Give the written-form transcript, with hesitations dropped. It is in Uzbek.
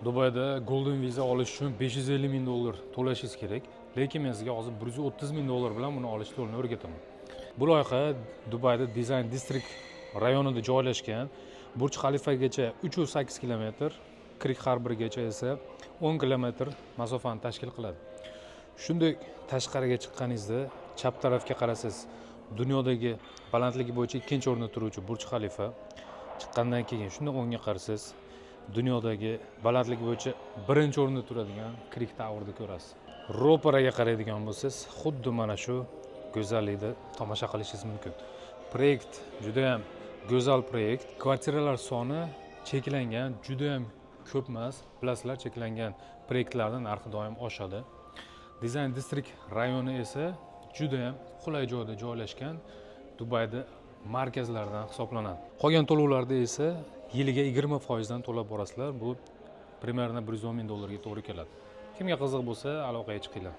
Dubayda Golden Visa olish uchun 550 ming dollar to'lashingiz kerak, lekin men sizga hozir 130 ming dollar bilan buni olish yo'lini o'rgataman. Bu loyiha Dubayda Design District rayonida joylashgan. Burj Xalifagacha 308 kilometr, Creek Harborgacha esa 10 kilometr masofani tashkil qiladi. Shunday tashqariga chiqqaningizda chap tarafga qarasangiz, dunyodagi balandligi bo'yicha ikkinchi o'rinda turuvchi Burj Xalifa, chiqqandan keyin shunday o'ngga qarasangiz, dunyodagi balandligi bo'yicha birinchi o'rinda turadigan Creek Towerni ko'rasiz. Ro'paraga qaraydigan bo'lsangiz, xuddi mana shu go'zallikni tomosha qilishingiz mumkin. Proyekt judayam go'zal proyekt. Kvartiralar soni cheklangan, judayam ko'p emas. Bilasizlar, cheklangan proyektlarni narxi doim oshadi. Design District rayoni esa judayam qulay joyda joylashgan, Dubayda markazlardan hisoblanadi. Qolgan to'lovlarda esa yiliga 20 foizdan to'lab borasizlar. Bu примерно 110 ming dollarga to'g'ri keladi. Kimga qiziq bo'lsa, aloqaga chiqinglar.